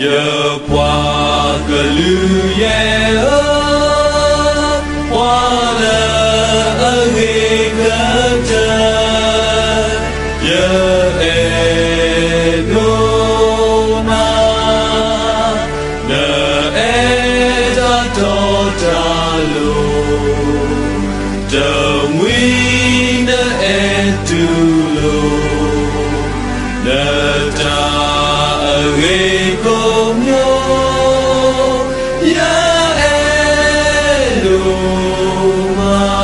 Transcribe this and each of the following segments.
ယပှၤကလုာ်ယဲၢ်ဧၢ, ပှၤလၢအဂ့ၤကတၢၢ် ယအဲၣ်ဒိးနၤ, နအဲၣ်တၢ်တီတၢ်လိၤ, တမှံၤနအဲၣ်တူၢ်လိာ် နတၢ်အဂ့ၤကိးမံၤ, ယအဲၣ်ဒိးမး.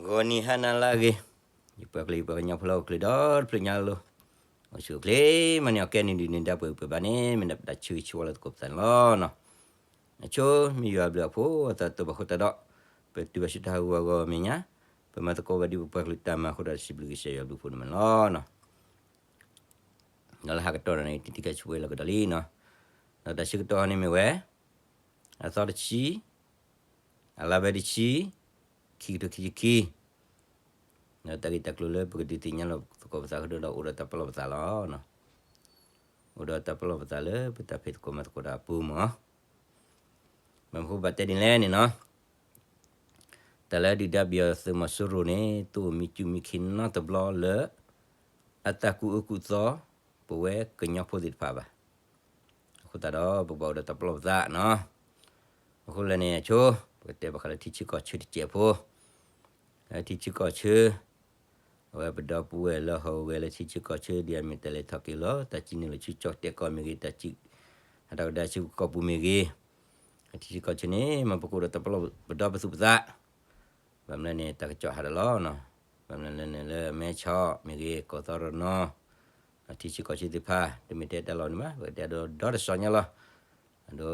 ဂီၤနံၤဟါနၤလၢအဂ့ၤ, ယပှၤကလုာ်ယပှၤကညီဖိလၢဟီၣ်ခိၣ်ချၢဒီတဖျၢၣ်ညါလီၤ. အိၣ်ဆူၣ်အိၣ်ချ့မးန့ၣ် အီၣ်ကဲနံၤဒုးနံၤဒါပှဲၤပှဲၤဘၣ်န့ၣ် မ့ၢ်ဒၣ်ပတၢ်ဆၢဂ့ၤဆၢဝါလၢသကိးပသးန့ၣ်လီၤ. အဆိ မ့ၢ်ယွၤအဘျုးအဖှိၣ်အသးတဘၣ်ဃိသတးဒီး ပတုၤဘၣ်ဆူတၢ်ဟးဂူာ်ဟးဂီၤမဲာ်ညါ, ပမၤသကိးဘၣ်ဒ်ပပှၤကလုာ်တၢ်မၤအဃိဒီး စံးဘျုးကစၢ်ယွၤအဘျုးအဖှိၣ်န့ၣ်မးန့ၣ်လီၤ. ဒီးလၢဟးကတီၢ်ဒီးန့ၣ် တံၤတံၤခါဆူဝဲလီၤကဒီးလံနီၤ. ဒီးတၢ်ဆၢကတီၢ်န့ၣ်မ့ၢ်ဝဲ အသီတဆံ, အလါဘဲတဆံ, ခံကထိခံဆံခံ, ဒီးတၢ်ဂ့ၢ်တၢ်ကျိၤလၢပကဒုးသ့ၣ်ညါလီၤသကိးပသးဃုာ်ဒီး အိၣ်ဒီးတၢ်ပလီၢ်ပသးလီၤ. အိၣ်ဒီးတၢ်ပလီၢ်ပသးလၢပတၢ်ဖံးသကိးမၤသကိးတၢ်အပူၤမး. ဘၣ်မနုၤဘၣ်တဲဒ်လဲၣ်န့ၣ်နီၤ, တၢ်လၢဒုၣ်ဒါပယီၤသုးမီၤစိရိၤန့ၣ် သူၣ်မံကၠူၣ်မံခ့နီတဘျီလၢ အတၢ်ကူၣ်အၢကူၣ်သီ ပဝဲကညီဖိသ့ၣ်တဖၣ်ဘၣ်. အဃိသတးဒီး ပဘၣ်အိၣ်ဒီးတၢ်ပလီၢ်ပသးနီၤ. အဃိလဲၣ်န့ၣ် အဆိ ပကတဲဘၣ်ဃးလၢထံဆၢကီၢ်ဆၢတစဲးဖိ, လၢထံဆၢကီၢ်ဆၢ အဝဲပဒီပုၢ်ဝဲၢ်လၢဟီၣ်ဝဲလၢထံဆၢကီၢ်ဆၢ ဒ်အမ့ၢ်တၢ်လဲၤထီၣ်က့ၤလီၤ တၢ်စံၣ်နုာ်လီၤဆူကၠီၣ်တဲၣ်ကီၢ်မ့ၢ်ဂ့ၤ, တၢ်စံၣ် ဟးထီၣ်ကဒါဆူကီၢ်ပူၤမ့ၢ်ဂ့ၤ, ထံဆၢကီၢ်ဆၢန့ၣ် မ်ပကအိၣ်ဒီးတၢ်ပလီၢ်ပဒီပသူၣ်ပသး, ဘၣ်မနုၤလဲၣ်န့ၣ် တၢ်ကစီၣ်ဟးဒီးလီၤနီၤ, ဘၣ်မနုၤလဲၣ်န့ၣ် လၢမဲဆီးမ့ၢ်ဂ့ၤ ကီၢ်သီရနီၤ, ထံဆၢကီၢ်ဆၢသ့ၣ်တဖၣ် တမ့ၢ်ထဲတၢ်လီၢ်န့ၣ်ဘၣ်, ပကတဲဒီးဒီတစီၤညါလီၤ. အဒိ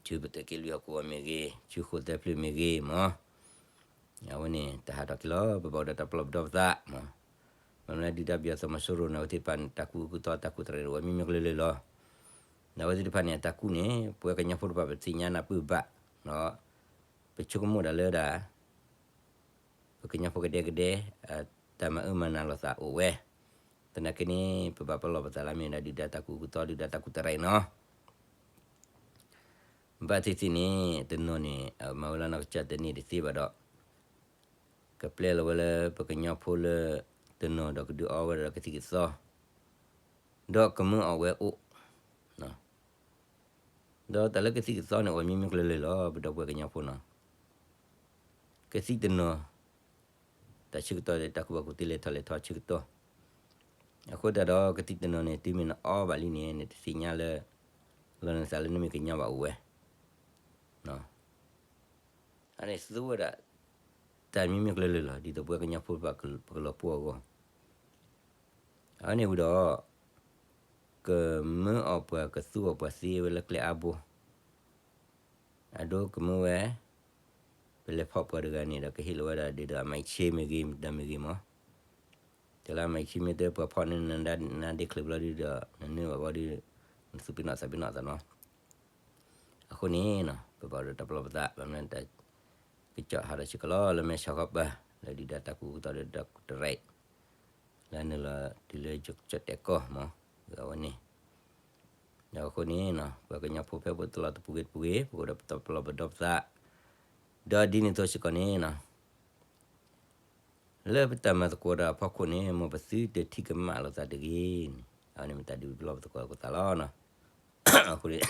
ဆူပသုးက့လွံၢ်ဟီၣ်ကဝီၤမ့ၢ်ဂ့ၤ, ဆူဃိၣ်သဲဖျၢၣ်မ့ၢ်ဂ့ၤမး, အဝဲန့ၣ် တၢ်ဟးထီၣ်က့ၤလီၤ ပဘၣ်အိၣ်ဒီးတၢ်ပလီၢ်ပဒီပသးမး. ဘၣ်မနုၤလဲၣ် ဒုၣ်ဒါပယီၤသုးမီၤစိရိၤန့ၣ် အဝဲသ့ၣ်တဖၣ်န့ၣ် တၢ်ကူၣ်အၢကူၣ်သီ တၢ်ကူၣ်တရံးန့ၣ် အိၣ်ဝဲမံမံကျၢၤလၢာ်လီၤ. ဒီးအဝဲသ့ၣ်တဖၣ်န့ၣ် အတၢ်ကူၣ်န့ၣ် ပဝဲကညီဖိတဖၣ်ပသ့ၣ်ညါနၢ်ပၢၢ်ဘၣ်, ဒီး ပဆိကမိၣ်ဒၣ်လၢဒၣ် ပကညီဖိကဒဲကဒဲ တၢ်မၤအၢမၤနးလိာ်သးအိၣ်ဝဲ, သနာ်က့န့ၣ် ပဘၣ်ပလီၢ်ပသးလၢမ့ၢ်ဒၣ်ဒုၣ်ဒါတၢ်ကူၣ်အၢကူၣ်သီ ဒုၣ်ဒါတၢ်ကူၣ်တရံးနီၤ. ဘၣ်သ့ၣ်သ့ၣ်န့ၣ် တနီၤန့ၣ် မၤဝဲလၢနီၢ်ကစၢ်တန့ၢ်တသ့ဘၣ်ဒီး ကပျဲလီၤဝဲလၢပကညီဖိလၢ တနီၤဒီးကဒုးအီဝဲဒီးကသံၣ်ကသီ ဒီးကမၢအီၣ်ဝဲအိၣ်, ဒီးတၢ်လၢကသံၣ်ကသီန့ၣ် အိၣ်မံမံကျၢၤလၢာ်လီၤ ပဒီပုၢ်ဝဲၢ်ကညီဖိနီၤ. ကသံၣ်တနီၤ တၢ်ဆၢကတီၢ် တၢ်ကူၣ်ဘၣ်ကူၣ်သ့လဲၤထီၣ်လဲၤထီဆၢကတီၢ်, အဃိသတးဒီးကသံၣ်တနီၤန့ၣ် တုၤမ့ၢ်နအီဘၣ်လံန့ၣ် နတသ့ၣ်ညါလၢ လီၤနသးလၢနမ့ၢ်ကညီဘၣ်အိၣ်ဝဲ အန့ၣ်သူဝဲဒၣ် တၢ်မံမံကျၢၤလၢာ်လီၤ ဒ်သိးပဝဲကညီဖိတဖၣ်ကလီၤပှီၢ်အဂီၢ်, အန့ၣ်ဝံၤဒီး ကမၢအီၣ်ပှၤကသူအီၣ်ပှၤသ့ဝဲလၢကျဲအါဘိ, အဒိကမၢဝဲ ပလဲၤဖီၣ်ပှၤတဂၤန့ၣ်ဒီးကဟ့ၣ်လီၤဝဲဒၣ်ဒ်သိးအမၤအံၤဆ့မ့ၢ်ဂ့ၤ ဒီးမ့ၢ်ဂ့ၤမး, တလၢမၤအံၤဆ့မ့ၢ်တဲပှၤဖီၣ်န့ၢ်နၤဒ့ချၢးဘျီဒုဒီး နနၢ်ဘၣ်ဘျီဒု နသူၣ်ပ့ၤနီၣ်သးပ့ၤနီၣ်သးနီၤ. အဃိန့ၣ် ပဘၣ်အိၣ်ဒီးတၢ်ပလီၢ်ပသး ဘၣ်မနုၤတၢ် ကစီၣ်ဟးထီၣ်စ့ၢ်ကီးလီၤလၢမဲဆီးဃီပၤ လၢဒုၣ်ဒါတၢ်ကူၣ်အၢကူၣ်သီဒီးတၢ်ကူၣ်တရံး လၢနုာ်လီၤတုၤလၢကၠီၣ်တဲၣ်ကီၢ်မး အဝဲန့ၣ် ဒီးအဃိန့ၣ် ပှၤကညီဖိဖဲပတလီၢ်တပူၤဂ့ၤတပူၤဂ့ၤ ပကအိၣ်ဒီးပတၢ်ပလီၢ်ပဒီပသး ဒီးဒ်န့ၣ်အသိးစ့ၢ်ကီးန့ၣ် လၢပတၢ်မၤသကိးတၢ်အဖီခိၣ်န့ၣ် မ်ပသုတထံၣ်ကမၣ်လိာ်သးတဂ့ၤန့ၣ် အဝဲန့ၣ်မ့ၢ်တၢ်ဒုးပလီၢ်ပသကိးသးလီၤ. အဃိန့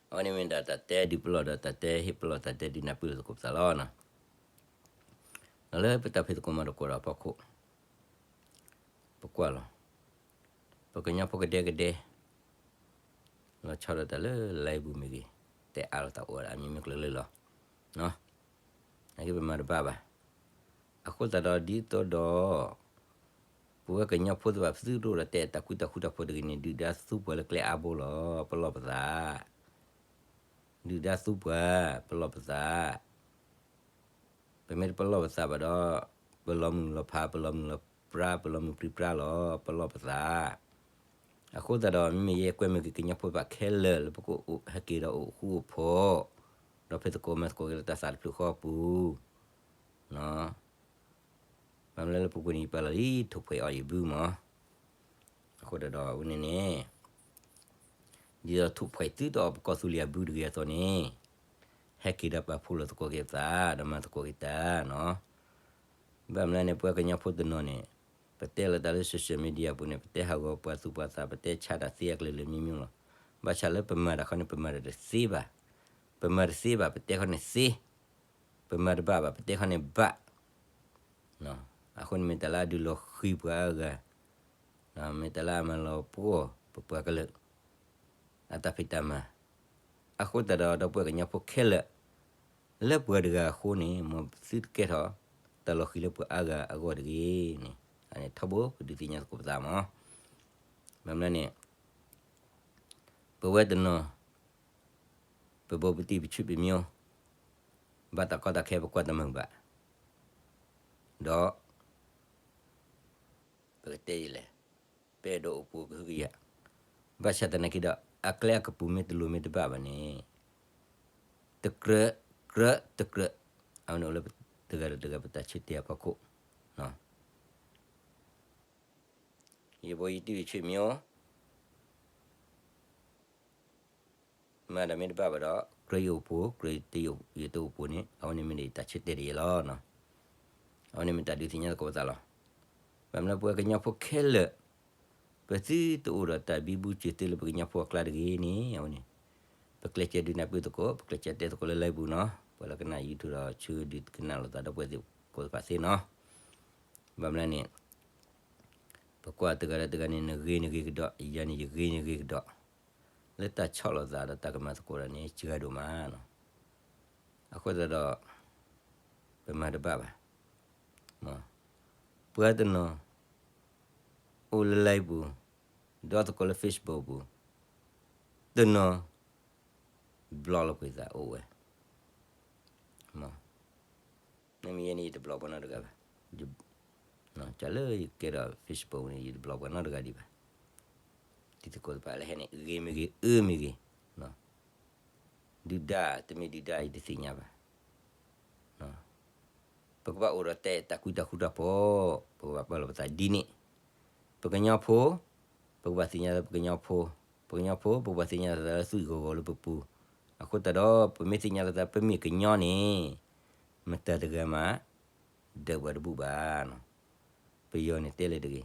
ၣ် အဝဲန့ၣ်မ့ၢ်ဒၣ်တၢ်တဲဒုးပလီၢ်ဒီး တၢ်တဲဟ့ၣ်ပလီၢ် တၢ်တဲဒုးနၢ်ပၢၢ်လိာ်သကိးပသးလီၤ. ဒီးလၢပတၢ်ဖံးသကိးမၤသကိးတၢ်အဖီခိၣ် ပကွၢ်လီၤ ပကညီဖိကဒဲကဒဲ လီၤဆီဒၣ်တၢ်လၢ live ပူၤမ့ၢ်ဂ့ၤ, တဲအါလိာ်သးအိၣ်ဝဲဒၣ်အမံၤမ့ၢ်ကျၢၤလၢာ်လီၤ. နာ်က့ပမၤတဘၣ်ဘၣ်. အဃိသတးဒီးဒ်သိးဒီး ပဝဲကညီဖိသ့ၣ်တဖၣ် ပသုတအိၣ်ဒီးတဲတၢ်ကူတၢ်ဃူတၢ်ဖိးတဂ့ၤန့ၣ် ဒုၣ်ဒါသူပှၤလၢကျဲအါဘိလီၤ. ပလီၢ်ပသး, ဒုၣ်ဒါသူပှၤ, ပလီၢ်ပသး. ပမ့ၢ်တပလီၢ်ပသးဘၣ်ဒီး ပလီၤမုၢ်လီၤဖး, ပလီၤမုၢ်လီၤပြါ, ပလီၤမုၢ်ပြံပြါလီၤ. ပလီၢ်ပသး. အဃိသတးဒီး မ့မ့ၢ်ယဲကွဲမုာ်က့ၤကညီဖိသ့ၣ်တဖၣ်ခဲလၢာ်လၢပကအိၣ်ဟဲက့ၤဒီးအိၣ်ဃူအိၣ်ဖိး, ဒီးဖဲသကိးမၤသကိးက့ၤလၢတၢ်သးတဖျၢၣ်ဃီပူၤ ဘၣ်မနုၤလၢပပူၤန့ၣ် ယပာ်လီၤလံ ထိၣ်ဖှဲးအီၣ်ယဘုမး. အဃိသတးဒီးအဝဲန့ၣ်န့ၣ် ဒ်သိးထိၣ်ဖှဲးသုတအီၣ်ပကီၢ်သူလ့ၤအဘုတဂ့ၤအသိးန့ၣ် ဟဲက့ၤဒီးပာ်ဖှိၣ်လိာ်သကိးက့ၤသး ဒီးမၤသကိးက့ၤတၢ်နီၤ. ဘၣ်မနုၤန့ၣ် ပဝဲကညီဖိတနီၤန့ၣ် ပတဲလိာ်သးလၢ social media ပူၤန့ၣ် ပတဲဟးဂီၤပှၤသူၣ်ပှၤသး ပတဲဆါတၢ်သ့အကလုာ်လုာ်မံၤမံၤလီၤ. ဘၣ်ဆၣ်လၢပမၤတၢ်ခီန့ၣ် ပမၤတၢ်တသ့ဘၣ်. ပမၤတသ့ဘၣ် ပတဲခီန့ၣ်သ့, ပမၤတဘၣ်ဘၣ် ပတဲခီန့ၣ်ဘၣ်. အဃိန့ၣ်မ့ၢ်တၢ်လၢအဒုးလီၤဃံၤပှၤအါဂၤ, မ့ၢ်တၢ်လၢအမၤလီၤပှီၢ်ပပှၤကလုာ် အတၢ်ဖံးတၢ်မၤ. အဃိသတးဒီး ဒီပုၢ်ဝဲၢ်ကညီဖိခဲလၢာ် လၢပှၤတဂၤအဃိန့ၣ် မ်သုတကဲထီၣ်တၢ်လီၤဃံၤလၢပှၤအါဂၤအဂီၢ်တဂ့ၤန့ၣ် အန့ၣ်ထီဘိပဒုးသ့ၣ်ညါသကိးပသးမး. ဘၣ်မနုၤန့ၣ် ပဝဲတနီၤ ပဘိပတံၢ်ပဆူၣ်ပမျိုး ဘၣ်တၢ်ကီတၢ်ခဲပကွၢ်တမုာ်ဘၣ်, ဒီး ပကတဲဒ်လဲၣ်, ပအဲၣ်ဒိးအိၣ်ပူၤကဟုကယာ်, ဘၣ်ဆၣ်သနာ်က့ဒီး အကျဲအကပူၤမ့ၢ်တလိၤမ့ၢ်တဘၣ်ဘၣ်န့ၣ် တကြၢး, ကြၢးတကြၢး, အဝဲန့ၣ်အိၣ်လၢတဂၤဒီးတဂၤပတၢ်ဆၢတဲာ်အဖီခိၣ်, ယဘိယတံၢ်ယဆူၣ်မံၤ မၤဒီးမ့ၢ်တဘၣ်ဘၣ်ဒီး ကြၢးယအိၣ်ပူၤ ကြၢးယတအိၣ်ပူၤန့ၣ် အဝဲန့ၣ်မ့ၢ်ဒၣ်ယတၢ်ဆၢတဲာ်ဒ်အံၤလီၤ. အဝဲန့ၣ်မ့ၢ်တၢ်ဒုးသ့ၣ်ညါသကိးပသးလီၤ. ဘၣ်မနုၤပဝဲကညီဖိခဲလၢာ် ပသုတအိၣ်ဒီးတၢ်ဘံဘူစၢၤသ့လၢပကညီဖိအကျါတဂ့ၤန့ၣ် အဝဲန့ၣ် ပကျဲးစၢးဒုးနၢ်ပၢၢ်သကိး ပကျဲးစၢးတဲသကိးလၢ live ပူၤနီၤ, ပှၤလၢကနၣ် YouTube ဒီးဆၢဒုးကနၣ်လိာ်သးဒီပုၢ်ဝဲၢ်သ့ၣ်ကိးသ့ၣ်တဖၣ်သ့နီၤ. ဘၣ်မနုၤန့ၣ် ပကွၢ်တဂၤဒီးတဂၤန့ၣ် နဂ့ၤနဂ့ၤကဒီး ယၤန့ၣ်ယဂ့ၤနဂ့ၤကဒီး, လၢတၢ်ဆီၣ်လီၤသးဒီးတၢ်ကမၤသကိးတၢ်န့ၣ် စှၤဒိၣ်မးနီၤ. အဃိသတးဒီး ပမၤတဘၣ်ဘၣ်. ပှၤတနီၤ အိၣ်လၢ live ပူၤ, ဒီးသကိးလၢ Facebook ပူၤ, တနီၤ block လီၤကွံာ်သးအိၣ်ဝဲ မ့မ့ၢ်ယဲန့ၣ် ယတ block ပှၤနီတဂၤဘၣ်. တၢ်လၢယကဲဒီး Facebook န့ၣ် ယတ block ပှၤနီတဂၤဒံးဘၣ်. တံၤသကိးတဖၣ်လၢဟဲန့ၣ် ဂ့ၤမ့ၢ်ဂ့ၤ အၢမ့ၢ်ဂ့ၤ, ဒုၣ်ဒါတမ့ၢ်ဒုၣ်ဒါ ယတသ့ၣ်ညါဘၣ်. ပကဘၣ်အိၣ်ဒီးတဲတၢ်ကူတၢ်ဃူတၢ်ဖိး, ပကဘၣ်ပာ်လီၤပသးဒ်န့ၣ်, ပကညီဖိ, ပကဘၣ်သ့ၣ်ညါလၢပကညီဖိ, ပကညီဖိ ပကဘၣ်သ့ၣ်ညါလၢသွံၣ်ဂီၤဂီၤလၢပပူၤ, အဃိသတးဒီး ပမ့ၢ်သ့ၣ်ညါလီၤသး ပမ့ၢ်ကညီန့ၣ် မတၤတဂၤမး ဒၢးပှၤတဘူၣ်ဘၣ်. ပယီၤန့ၣ်တဲလၢတဂ့ၤ.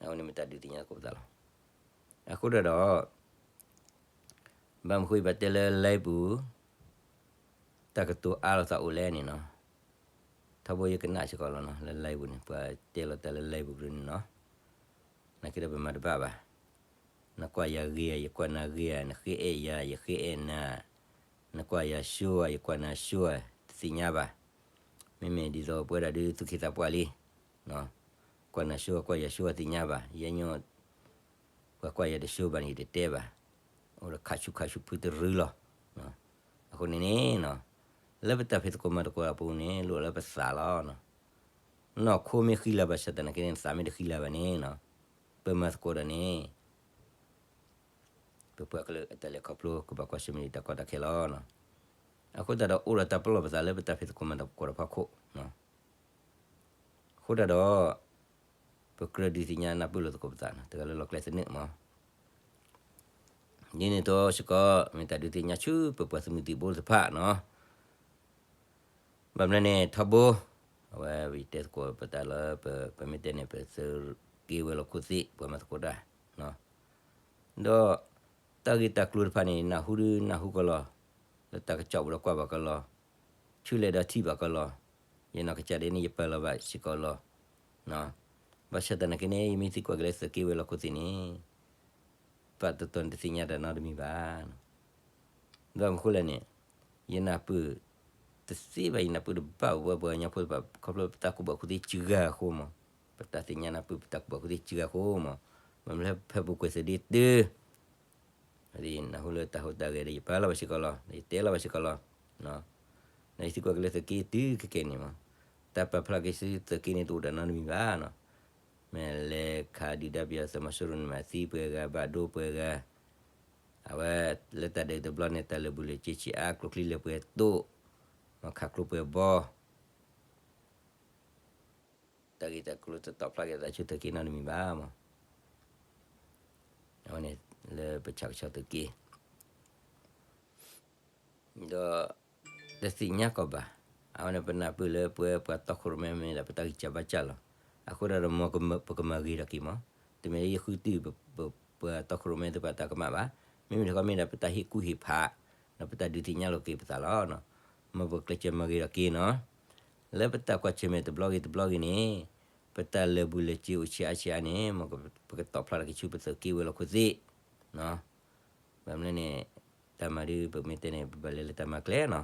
အဝဲန့ၣ်မ့ၢ်တၢ်ဒုးသ့ၣ်ညါသကိးပသးလီၤ. အဃိဒီး ဘၣ်မနုၤအဃိယဘၣ်တဲလၢ live ပူၤ တၢ်ကတိၤအါလိာ်သးအိၣ်လဲၣ်န့ၣ်နီၤ, ထီဘိယကနၣ်စ့ၢ်ကီးလီၤနီၤ, လၢ live ပူၤန့ၣ် ပှၤတဲလီၤတၢ်လၢ live ပူၤကရၢန့ၣ်နီၤ, နာ်က့ဒီးပမၤတဘၣ်ဘၣ်. နကွၢ်ယၤဂ့ၤဧါ, ယကွၢ်နၤဂ့ၤဧါ, နဃ့အဲၣ်ယၤ, ယဃ့အဲၣ်နၤ, နကွၢ်ယၤဆိဧါ, ယကွၢ်နၤဆိဧါ, တသ့ၣ်ညါဘၣ်. မ့မ့ၢ်ဒ်သိးပဝဲဒၣ်ဒုးသူၣ်က့သးပှၢ်လံ, ကွၢ်နၤဆိဧါ, ကွၢ်ယၤဆိဧါ သ့ၣ်ညါဘၣ်. ယဲညီ ပှၤကွၢ်ယၤတဆိဘၣ်န့ၣ် ယတတဲဘၣ်. အိၣ်ဒီးခးဆူၣ်ခးဆူၣ်ဖုတရူးလီၤ. အဃိန့ၣ်န့ၣ် လၢပတၢ်ဖံးသကိးမၤသကိးအပူၤန့ၣ် လိၣ်လၢပသးလီၤ. နီၢ်ခိမ့ၢ်ဃံလၤဘၣ်ဆၣ်သနာ်က့န့ၣ် သးမ့ၢ်တဃံလၤဘၣ်န့ၣ် ပမၤသကိးဒီးန့ၣ် ပပှၤကလုာ်အတၢ်လဲၤခီဖျိကဘၣ်ကွၢ်ဆၢၣ်မဲာ်တၢ်ကီတၢ်ခဲလီၤ. အဃိသတးဒီးအိၣ်ဒီးတၢ်ပလီၢ်ပသးလၢပတၢ်ဖံးသကိးမၤသကိးတဖၣ်ခိၣ် အဃိသတးဒီး ပကြၢးဒုးသ့ၣ်ညါနၢ်ပၢၢ်လိာ်သကိးပသးနီၤ, တဂၤလၢလီၢ်ကျဲသနၢၣ်မး. ဒ်န့ၣ်အသိးစ့ၢ်ကီး မ့ၢ်တၢ်ဒုးသ့ၣ်ညါဆူပပှၤသုးမုၢ်သံၣ်ဘိသ့ၣ်တဖၣ်နီၤ. ဘၣ်မနုၤန့ၣ် ထီဘိ အဝဲပတဲသကိးပသးလၢ ပမ့ၢ်တဲန့ၣ် ပသုးက့ဝဲၤလီၢ်ခိၣ်သ့ၣ် ပှၤမၤသကိးတၢ် ဒီး တၢ်ဂ့ၢ်တၢ်ကျိၤတဖၣ်န့ၣ် နၢ်ဟူဒုနၢ်ဟူကလီၤ, လၢတၢ်ကစီၣ်ပူၤဒီးကွၢ်ဘၣ်ကလီၤ, ဆူလဲၣ်ဒီးထံၣ်ဘၣ်ကလီၤ, ယနီၢ်ကစၢ်ဒၣ်န့ၣ် ယပာ်လီၤဘၣ်စ့ၢ်ကီးလီၤ. ဘၣ်ဆၣ်သနာ်က့န့ၣ် ယမ့ၢ်သံကွၢ်က့ၤလၢသုးက့ဝဲၤလီၢ်ခိၣ်သ့ၣ်န့ၣ် ပာ်တတီၤန့ၣ်တသ့ၣ်ညါတၢ်နီတမံၤဘၣ်. ဘၣ်မနုၤဃိလဲၣ်န့ၣ် ယနၢ်ပၢၢ် တသ့ဘၣ် ယနၢ်ပၢၢ်တဘၣ်ဝဲပှၤကညီဖိတဖၣ် ခီဖျိပတၢ်ကူၣ်ဘၣ်ကူၣ်သ့စှၤအဃိမး, ပတၢ်သ့ၣ်ညါနၢ်ပၢၢ်ပတၢ်ကူၣ်ဘၣ်ကူၣ်သ့စှၤအဃိမး, မ့မ့ၢ်လၢဖဲပူၤကွံာ်သဒ့တုၤ နၢ်ဟူလၢတၢ်ဟူးတၢ်ဂဲၤဒီး ယပာ်လီၤဘၣ်စ့ၢ်ကီးလီၤ, ယတဲလီၤဘၣ်စ့ၢ်ကီးလီၤ. နသုကွၢ်က့ၤလၢသုးက့တုၤခဲကနံၣ်မး, တၢ်ပာ်ဖျါက့ၤဆူသုးက့န့ၣ်တအိၣ်ဒီးနီတမံၤဘၣ်နီၤ. မ့ၢ်လဲၤခးဒုၣ်ဒါပယီၤသုးမီၤစိရိၤန့ၣ်မး သံပှဲၤဂၤ ဘၣ်ဒိပှဲၤဂၤ, အဝဲလၢတၢ်ဒုးတဘျီန့ၣ် တၢ်လၢာ်ဘူၣ်လၢာ်စ့ဆံးအါ ကျိချံလၢာ်ပှဲၤတိၣ်, ခးကျိပှဲၤဘီ တၢ်ဂ့ၢ်တၢ်ကျိၤတတီၣ်ဖျါက့ၤသးဆူသုးက့နီတမံၤဘၣ်မး. အဝဲန့ၣ် လၢပဆၣ်ကဆီသုးက့ ဒီး တသ့ၣ်ညါကီးဘၣ်. အဝဲန့ၣ်ပနၢ်ပၢၢ်လၢပဝဲပှၤတီခိၣ်ရိၣ်မဲမ့ၢ်ဒၣ်ပတၢ်ဂံၢ်စၢ်ဘါစၢ်လီၤ. အဃိဒၣ်ဒီးမ်ပကမၤဂ့ၤထီၣ်က့ၤမး, တမ့ၢ်လၢယဃုတု ပပှၤတီခိၣ်ရိၣ်မဲသ့ၣ်တဖၣ်တၢ်ကမၣ်ဘၣ်. မ့မ့ၢ်တခီမ့ၢ်ဒၣ်ပတၢ်ဟ့ၣ်ကူၣ်ဟ့ၣ်ဖး, ဒီးပတၢ်ဒုးသ့ၣ်ညါလိာ်က့ၤပသးလီၤ. မ်ပကကျဲးစၢးမၤဂ့ၤထီၣ်က့ၤနီၤ. လၢပတၢ်ကွၢ်ဆၢၣ်မဲာ်တဘျီဂ့ၤတဘျီဂ့ၤန့ၣ်, ပတၢ်လၢာ်ဘူၣ်လၢာ်စ့အိၣ်ဆံးအါဆံးအါန့ၣ် မ်ပကတီၣ်ဖျါထီၣ်က့ၤဆူပသုးက့ဝဲၤလီၢ်ခိၣ်သ့ၣ် ဘၣ်မနုၤန့ၣ်, တၢ်မၤဒုးပမ့ၢ်တဲန့ၣ် ပဘၣ်လဲၤလၢတၢ်မၤကျဲနီၤ.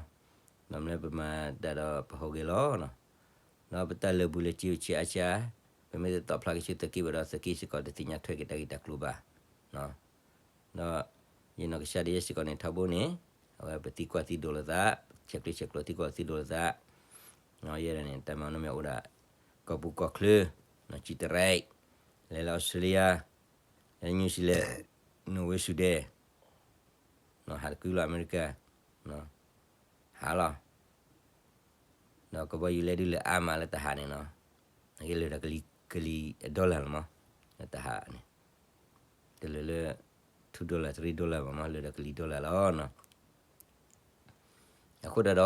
ဘၣ်မနုၤပမၤဒၣ်ဒီးပဟူးဂဲၤလီၤ.ဒီးပတၢ်လၢာ်ဘူၣ်လၢာ်စ့အိၣ်ဆံးအါဆံးအါ, ပမ့ၢ်တတီၣ်ဖျါက့ၤဆူသုးက့ဘၣ်ဒီး သုးက့စ့ၢ်ကီးတသ့ၣ်ညါထွဲက့ၤတၢ်ဂ့ၢ်တၢ်ကျိၤဘၣ်. ဒီးယနီၢ်ကစၢ်ဒၣ်ယဲစ့ၢ်ကီးန့ၣ် ထီဘိန့ၣ်, အဝဲပသံကွၢ်သံဒိးလိာ်သး, ဆဲးကျၢဆဲးကျိးသံကွၢ်သံဒိးလိာ်သး, ယဲဒၣ်န့ၣ် တၢ်မၤနီၣ်မ့ၢ်အိၣ်ဒၣ် ကီၢ်ပူၤကီၢ်ချၢ, ကၠံတရဲး, လဲၤလၢအီစထြ့လယါ, လဲၤလၢ New Zealand, နီၣ်ဝ့စူၤဒဲး, ဟးတကုလီၤအမဲရကၤ, ဟးလီၤ. ဒီးကဘီယူၤလဲဒုးလၢအါမးလၢတၢ်ဟးန့ၣ်နီၤ, အက့ၤလၢာ်ဒီးကလံၤ dollar လီၤမး, လၢတၢ်ဟးန့ၣ်, တလၢာ်လၢ two dollar three dollar ဘၣ်မး လၢာ်ဒီးကလံၤ dollar လီၤ. အဃိဒၣ်ဒီး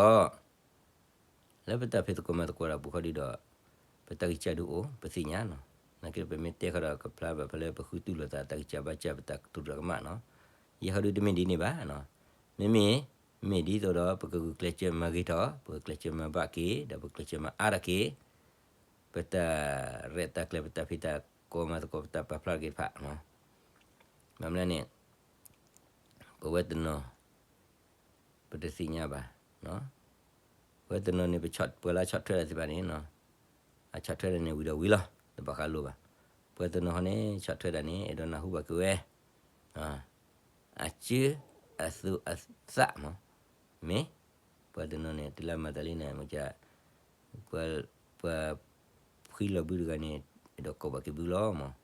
လၢပတၢ်ဖံးသကိးမၤသကိးတၢ်ပူၤဃီဒုးဒီး, ပတၢ်ဂံၢ်စၢ်ဒုးအိၣ် ပသ့ၣ်ညါနီၤ. နာ်က့ဒီးပမ့ၢ်တဲဃီဒီးကဖျါဘၣ်ဖဲလၢပဃုတူၢ်လိာ်သးတၢ်ဂံၢ်စၢ်ဘါစၢ် ပတၢ်ကတိၤတၢ်ကမၣ်နီၤ. ယဲဃီဒုးတမ့ၢ်ဒ်န့ၣ်ဘၣ်နီၤ. မ့မ့ၢ်, မ့ၢ်ဒ်သိးဒီး ပကဂုာ်ကျဲးစၢးမၤဂ့ၤထီၣ်, ပကကျဲးစၢးမၤဘၣ်က့ၤ, ဒီးပကကျဲးစၢးမၤအါထီၣ်က့ၤ ပတၢ်ရဲၣ်တၢ်ကျဲၤ ပတၢ်ဖံးတၢ်ကိးမၤသကိး ပတၢ်ပာ်ဖျါတၢ်က့ၤတဖၣ်, ဘၣ်မနုၤန့ၣ်, ပဝဲတနီၤ ပတသ့ၣ်ညါဘၣ်, ပဝဲတနီၤန့ၣ် ပှၤလၢဆီၣ်ထွဲတၢ်သ့ၣ်တဖၣ်န့ၣ်, အဆီၣ်ထွဲတၢ်န့ၣ်ဝံၤဒီးဝံၤလီၤ, တဘၣ်ဃးလိာ်ဘၣ်. ပဝဲတနီၤဃီန့ၣ် ဆီၣ်ထွဲတၢ်န့ၣ် အဲၣ်ဒိးနၢ်ဟူဘၣ်က့ၤဝဲ အစၢအသူအသးမး, မ့ၢ်ပှၤတနီၤန့ၣ် တုၤလၢမၤတၢ်လံန့ၣ် မ့ၢ်က ပှၤ ပှၤဖှံလီၤဘုတဂၤန့ၣ် အဲၣ်ဒိးကိးဘၣ်က့ၤဘုလီၤမး.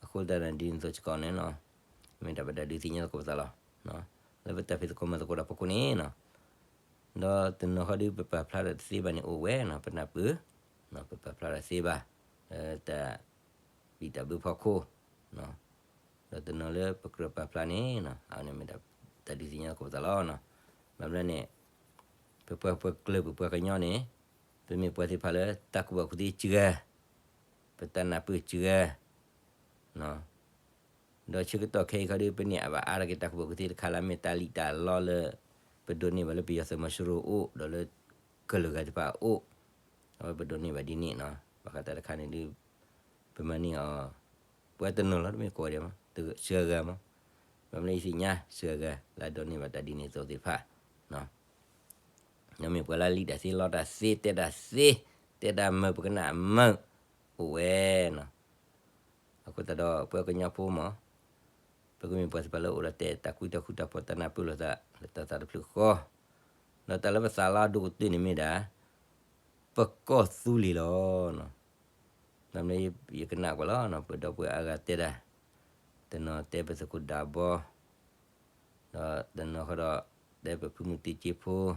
အဃိသတးန့ၣ် ဒ်န့ၣ်အသိးစ့ၢ်ကီးန့ၣ်နီၤ, မ့ၢ်ဒၣ်ပတၢ်ဒုးသ့ၣ်ညါသကိးပသးလီၤ. လၢပတၢ်ဖံးသကိးမၤသကိးတၢ်ဖီခိၣ်န့ၣ်နီၤ, ဒီးတနီၤဃီဒုးပပာ်ဖျါထီၣ်တသ့ဘၣ်န့ၣ်အိၣ်ဝဲနီၤ, ပနၢ်ပၢၢ်, ပပာ်ဖျါထီၣ်တသ့ဘၣ်, လၢတၢ် ဘံၣ်တၢ်ဘၢဖီခိၣ်, ဒီးတနီၤလၢပကြၢးပာ်ဖျါန့ၣ်နီၤ, အန့ၣ်မ့ၢ်ဒၣ်တၢ်ဒုးသ့ၣ်ညါသကိးပသးလီၤ. ဘၣ်မနုၤန့ၣ်, ပပှၤပှၤကျၢၢ်ပပှၤကညီန့ၣ်, ပမ့ၢ်ပှၤသ့ၣ်တဖၣ်လၢတၢ်ကူၣ်ဘၣ်ကူၣ်သ့စှၤ, ပတၢ်နၢ်ပၢၢ်စှၤ ဒီးဆၢကတီၢ်ခဲအံၤခီဒီး ပန့ၢ်ဘၣ်အါထီၣ်က့ၤတၢ်ကူၣ်ဘၣ်ကူၣ်သ့တခါလၢအမ့ၢ်တၢ်လံၣ်တၢ်လီလၢ ပဒိးန့ၢ်ဘၣ်လၢပယီၤသုးမီၤစိရိၤအအိၣ် ဒီးလၢကလုာ်ဂၤသ့ၣ်တဖၣ်အအိၣ်, အဝဲပဒိးန့ၢ်ဘၣ်ဒ်န့ၣ်နီၤ. ဘၣ်ဃးတၢ်တခါန့ၣ်ဒီး ပမၤန့ၢ်အီၤ ပှၤတနီၤလီၤ တမ့ၢ်ကိးဂၤဒဲးမး စှၤဂၤမး. ဘၣ်မနုၤယသ့ၣ်ညါ စှၤဂၤ လၢအဒိးန့ၢ်ဘၣ်တၢ်ဒ်န့ၣ်အသိးသ့ၣ်တဖၣ် ဒီးမ့ၢ်ပှၤလၢလံၣ်တၢ်သ့လီတၢ်သ့ တဲတၢ်သ့ တဲတၢ်မုာ် ပကနၣ်မုာ် အိၣ်ဝဲနီၤ. အဃိသတးဒီး ပှၤကညီဖိမး ပကမ့ၢ်ပှၤသ့ၣ်တဖၣ်လၢအိၣ်ဒီးတဲတၢ်ကွံတၢ်ဃူတၢ်ဖိး တၢ်နၢ်ပၢၢ်လိာ်သး လၢတၢ်သးတဖျၢၣ်ဃီ, ဒီးတၢ်လၢပသးလီအဒိၣ်ကတၢၢ်န့ၣ်မ့ၢ်ဒၣ် ပကီၢ်သူလ့ၤလီၤ. ဘၣ်မနုၤယကနၣ်ကွၢ်လီၤ ပဒီပုၢ်ဝဲၢ်အါဂၤတဲဒၣ်, တနီၤတဲပသုးခိၣ်ဒးဘီ, ဒီးတနီၤဃီဒီး တဲပဖုမုၢ်တံက့ဖိ သ့ၣ်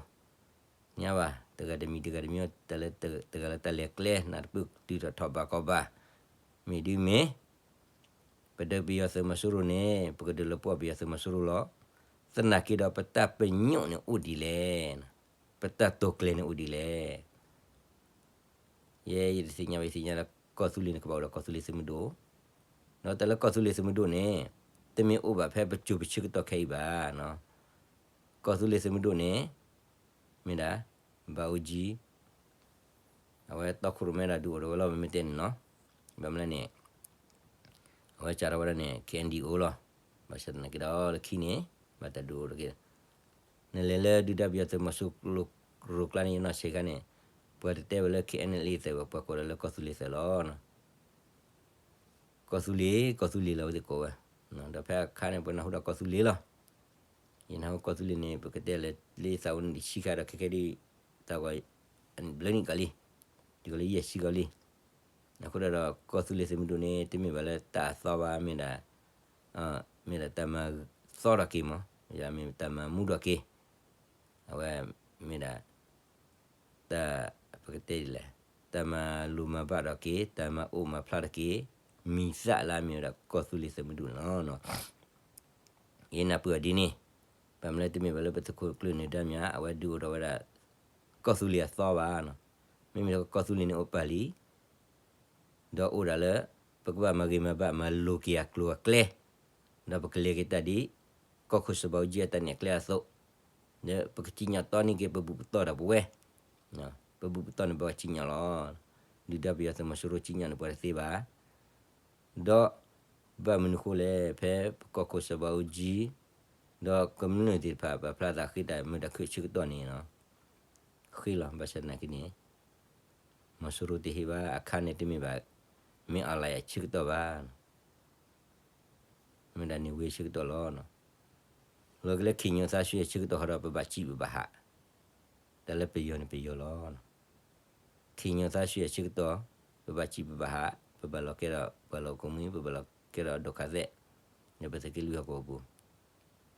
ညါဘၣ် တဂၤတမံၤတဂၤတမံၤ တၢ်လၢတဂၤလၢတၢ်လဲၤကျဲ နၢ်တပၢၢ်တုၤထီၣ်ထီၣ်ဘးကီဘၣ်, မ့ၢ်ဒ်မ့ၢ် ပဒုးပယီၤသုးမီၤစိရိၤန့ၣ် ပကဒုးလီၤပှီၢ်ပယီၤသုးမီၤစိရိၤလီၤ. သနာ်က့ဒီးပတၢ်ပညိၣ်န့ၣ်အိၣ်ဒ်လဲၣ်, ပတၢ်တိာ်ကျဲၤန့ၣ်အိၣ်ဒ်လဲၣ်. ယဲယတသ့ၣ်ညါဘၣ် ယသ့ၣ်ညါလၢကီၢ်သူလ့ၤန့ၣ် ကဘၣ်အိၣ်ဒီးကီၢ်သူလ့ၤသုးမုၢ်ဒိၣ်, ဒီးတၢ်လၢကီၢ်သူလ့ၤသုးမုၢ်ဒိၣ်န့ၣ် တမ့ၢ်အိၣ်ဘၣ်ဖဲပစိၤပဆၢကတီၢ်ခဲအံၤဘၣ်. ကီၢ်သူလ့ၤသုးမုၢ်ဒိၣ်န့ၣ် မ့ၢ်ဒၣ် ဘၣ်အူကၠံ အဝဲတီခိၣ်ရိၣ်မဲဒၣ်ဒုးအိၣ်ဒီးဝဲလီၤ ပမ့ၢ်တဲန့ၣ်နီၤ. ဘၣ်မနုၤလဲၣ်န့ၣ် အဝဲစးထီၣ်ဝဲဒၣ်န့ၣ် KNDO လီၤ. ဘၣ်ဆၣ်သနာ်က့ဒီးလၢခံန့ၣ် ဘၣ်တၢ်ဒုးအိၣ်တက့ၢ်. နလဲၤလၢဒုၣ်ဒါပယီၤသုးမီၤစိရိၤ ရိၤကျါန့ၣ် ယနီၢ်ဆံးခါန့ၣ် ပှၤတတဲဝဲလၢ KNLA သၢးဘၣ် ပှၤကိးဒီးလၢကီၢ်သူလ့ၤသၢးလီၤ. ကီၢ်သူလ့ၤ ကီၢ်သူလ့ၤလီၤ ဝဲသ့ၣ်ကိးဝဲ, ဒီးဖဲအခါန့ၣ် ပှၤနၢ်ဟူဒီးကီၢ်သူလ့ၤလီၤ. ယနၢ်ဟူကီၢ်သူလ့ၤန့ၣ် ပကတဲလၢသးအိၣ်န့ၣ်တဆံခါဒီး ခဲကဲဒ် သးဂီၤ ဘျၢနံၣ်ကီးလံ, ဒ်ကီးလၢယဲၢ်ဆံကီးလံ. အဃိဒီး ကီၢ်သူလ့ၤသုးမုၢ်ဒိၣ်န့ၣ် တမ့ၢ်ဘၣ်လၢတၢ်အသီဘၣ်, မ့ၢ်ဒၣ် မ့ၢ်ဒၣ်တၢ်မၤသီထီၣ်က့ၤမး, မ့ၢ်တၢ်မၤမူထီၣ်က့ၤ, အဝဲမ့ၢ်ဒၣ် တၢ် ပကတဲဒ်လဲၣ်, တၢ်မၤလိၤမၤဘၣ်ထီၣ်က့ၤ, တၢ်မၤအိၣ်မၤဖျါထီၣ်က့ၤ မံၤသၣ်လၢအမ့ၢ်ဝဲဒၣ်ကီၢ်သူလ့ၤသုးမုၢ်ဒိၣ်န့ၣ်လီၤ. ယနၢ်ပၢၢ်အီၤဒ်န့ၣ်, ဘၣ်မနုၤလၢတမ့ၢ်ဘၣ်လၢပသုးခိၣ်ကျၢၢ်နၢၤဒါမၠး အဝဲဒုးအိၣ်ထီၣ်ဝဲဒၣ် ကီၢ်သူလ့ၤအသီဘၣ်. မ့မ့ၢ်ကီၢ်သူလ့ၤန့ၣ်အိၣ်ပာ်လံ ဒီးအိၣ်ဒၣ်လၢ ပကဘၣ်မၤဂ့ၤမၤဘၣ် မၤလိၤက့ၤအကျိၤအကျဲ, ဒီးပကလဲၤက့ၤတၢ်ဒ် ကီၢ်ခိၣ်စီၤဘးအူကၠံအတၢ်နဲၣ်ကျဲအသိး, ဒီးပကစံၣ်ညီၣ်တီန့ၢ်က့ၤပဘူၣ်ပတီၢ်ဒီးပဝဲ, ပဘူၣ်ပတီၢ်န့ၣ် ပဘၣ်စံၣ်ညီၣ်လီၤ. ဒုၣ်ဒါပယီၤသုးမီၤစိရိၤစံၣ်ညီၣ်န့ၣ် ပှၤတသ့ဘၣ်. ဒီး ဘၣ်မနုၤဃိလဲၣ်, ဖဲပကီၢ်ခိၣ်စီၤဘးအူကၠံ ဒီးကမျၢၢ်သ့ၣ်တဖၣ် ပာ်ဖျါသးဃ့တၢ်မုာ်တၢ်ခုၣ်အဆၢကတီၢ်န့ၣ်လီၤ. ဃ့လီၤ, ဘၣ်ဆၣ်သနာ်က့န့ၣ် မီၤစိရိၤတဟ့ၣ်ဘၣ်, အခါန့ၣ်တမ့ၢ်ဘၣ် မ့ၢ်အီၣ်လဲၣ်အဆၢကတီၢ်ဘၣ်, မ့ၢ်ဒၣ်န့ၣ်ဝ့ၢ်အဆၢကတီၢ်လီၤ. လီၤက့ၤလၢခံညိးသးဆူအဆၢကတီၢ်ဃီဒီး ပဘၣ်စံးပဘၣ်ဟး, တၢ်လၢပယီၤန့ၣ်ပယီၤလီၤ. ခံညိးသးဆူအဆၢကတီၢ် ပဘၣ်စံးပဘၣ်ဟး, ပဘၣ်လီၤကဲဒီးပှၤလီၢ်ကိးမံၤ, ပဘၣ်လီၤကဲဒီးဒိၣ်ခါသဲး, ဒီးပသုးက့လွံၢ်ဟီၣ်ကဝီၤပူၤ,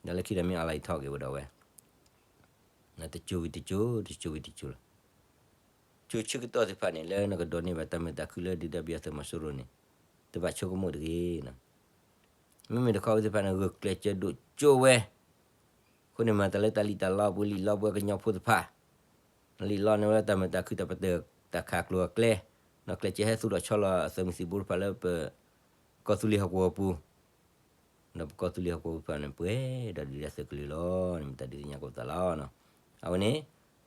ဒီးလၢခံဒီးမ့ၢ်အီၣ်လဲၣ်အံၤထီၣ်က့ၤဝဲဒီးဝဲ, တစိၤဝံၤတစိၤ, တစိၤဝံၤတစိၤလီၤ. စိၤဆၢကတီၢ်သ့ၣ်တဖၣ်န့ၣ် လၢနကဒိးန့ၢ်ဘၣ်တၢ်မုာ်တၢ်ခုၣ်လၢဒုၣ်ဒါပယီၤသုးမီၤစိရိၤန့ၣ် တဘၣ်ဆိကမိၣ်တဂ့ၤ. မ့မ့ၢ်တခီဝဲသ့ၣ်တဖၣ်န့ၣ် ဂၢၢ်ကျၢၤစၢၤဒိၣ်ကၠိဝဲ, အဃိန့ၣ် မၤတၢ်လၢတၢ်လံၣ်တၢ်လီပူၤ လံၣ်လီပှဲၤကညီဖိသ့ၣ်တဖၣ်, လံၣ်လီန့ၢ်ဝဲတၢ်မုာ်တၢ်ခုၣ် တၢ်ပတၢၢ်တၢ်ခးကျိၤအကျဲ, ဒီးကျဲးစၢးဟဲသူၣ်ထီၣ်ဆီလီၤအသုးမုၢ်သံၣ်ဘိတဖၣ်လၢပ ကီၢ်သူလ့ၤဟီၣ်ကဝီၤပူၤ, ဒီးပကီၢ်သူလ့ၤဟီၣ်ကဝီၤပူၤတဖၣ်န့ၣ် ပှဲၤဒီးဒုၣ်ဒါသုးကလုာ်လီၤန့ၣ် မ့ၢ်တၢ်ဒုးသ့ၣ်ညါကိးပသးလီၤ. အဝဲန့ၣ်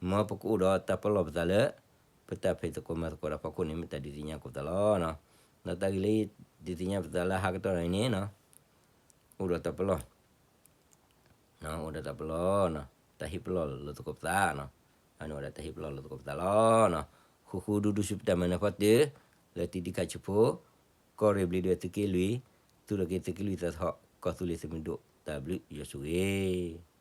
မ်ပကအိၣ်ဒီးတၢ်ပလီၢ်ပသးလၢ ပတၢ်ဖံးသကိးမၤသကိးတၢ်ဖီခိၣ်န့ၣ် မ့ၢ်တၢ်ဒုးသ့ၣ်ညါကိးပသးလီၤ. ဒီးတၢ်ဂ့ၢ်လၢဒုးသ့ၣ်ညါပသးလၢဟါကတီၢ်န့ၣ်န့ၣ် အိၣ်ဒီးတၢ်ပလီၢ် အိၣ်ဒီးတၢ်ပလီၢ်, တၢ်ဟ့ၣ်ပလီၢ်လိာ်သကိးပသး, အန့ၣ်အိၣ်ဒီးတၢ်ဟ့ၣ်ပလီၢ်လိာ်သကိးပသးလီၤ. ဃူဃူဒူဒူဆူပတၢ်မၤနၢၤဖီတၢၢ် လၢတံၤဒံးခးဆံးဖိ, ကီၢ်ရ့ၣ်ဘျံးဒွဲၣ်သုးက့လွံၢ်, သူၣ်ထီၣ်က့ၤသုးက့လွံၢ်သးထီၣ် ကီၢ်သူလ့ၤသုးမုၢ်ဒိၣ် တၢ်ဘျုးယွၤဆိၣ်ဂ့ၤ